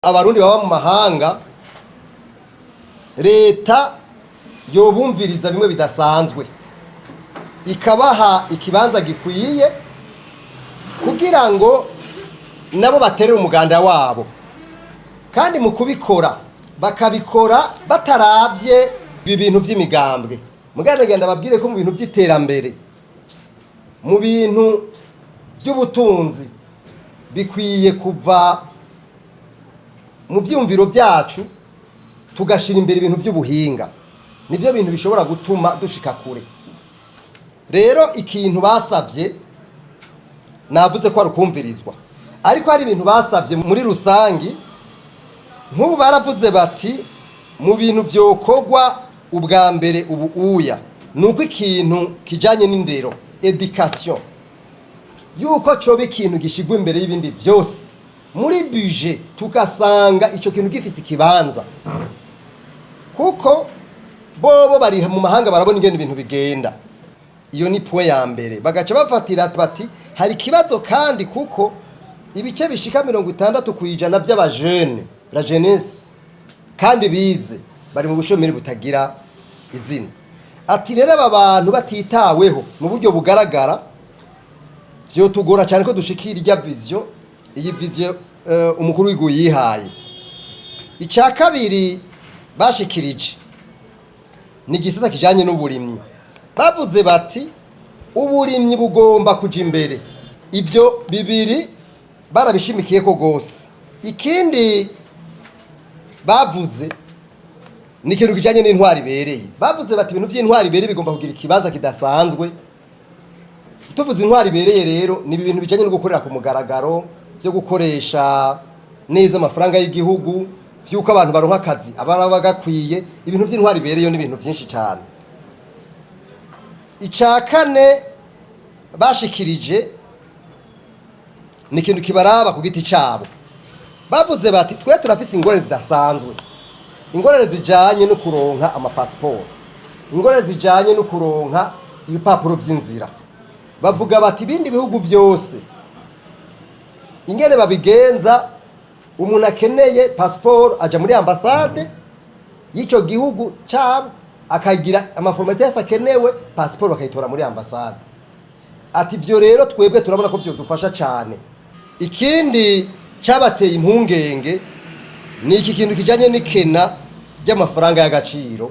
Abarundi baba mu mahanga, leta yobumviriza bimwe bidasanzwe, ikabaha ikibanza gikwiye kugira ngo nabo baterere umuganda wabo, kandi mu kubikora bakabikora bataravye ibi bintu vy'imigambwe. Mugandagenda babwire ko mu bintu vy'iterambere, mu bintu by'ubutunzi, bikwiye kuva mu vyumviro vyacu, tugashira imbere ibintu by'ubuhinga. Nivyo bintu bishobora gutuma dushika kure. Rero ikintu basavye, navuze ko ari ukumvirizwa, ariko hari ibintu basavye muri rusangi. Nk'ubu baravuze bati mu bintu vyokorwa ubwa mbere ubu uya ni uko ikintu kijanye n'indero, éducation, yuko coba ikintu gishigwa imbere y'ibindi vyose muri budget, tugasanga ico kintu gifise ikibanza, kuko bobo bari mu mahanga barabona ingene ibintu bigenda. Iyo ni point ya mbere. Bagaca bafatira bati hari ikibazo kandi, kuko ibice bishika 60% by'abajene, la jeunesse, kandi bize, bari mu bushomeri butagira izina. Ati rero aba bantu batitaweho mu buryo bugaragara, vyotugora cyane ko dushikira irya vision, iyi vision umukuru w'igihugu yihaye. Icya kabiri bashikirije ni igisata kijanye n'uburimyi. Bavuze bati uburimyi bugomba kuja imbere. Ivyo bibiri barabishimikiye ko gose. Ikindi bavuze ni ikintu kijanye n'intwari ibereye. Bavuze bati ibintu vy'intwari ibereye bigomba kugira ikibanza kidasanzwe. Tuvuze intwari ibereye rero, ni ibintu bijanye no gukorera ku mugaragaro, byo gukoresha neza amafaranga y'igihugu, vy'uko abantu baronka akazi ababa gakwiye. Ibintu vy'intwari ibereyo n'ibintu vyinshi cyane. Icya kane bashikirije ni ikintu kibaraba ku giti cyabo. Bavuze bati twe turafise ingorane zidasanzwe, ingorane zijanye no kuronka amapasiporo, ingorane zijanye no kuronka ibipapuro vy'inzira. Bavuga bati ibindi bihugu vyose ingene babigenza, umuntu akeneye pasiporo aja muri ambasade y'icyo gihugu cabo, akagira ama formalités yose akenewe, pasiporo bakayitora muri ambasade. Ati ivyo rero twebwe turabona ko vyodufasha cane. Ikindi cyabateye impungenge ni iki kintu kijanye n'ikena ry'amafaranga y'agaciro.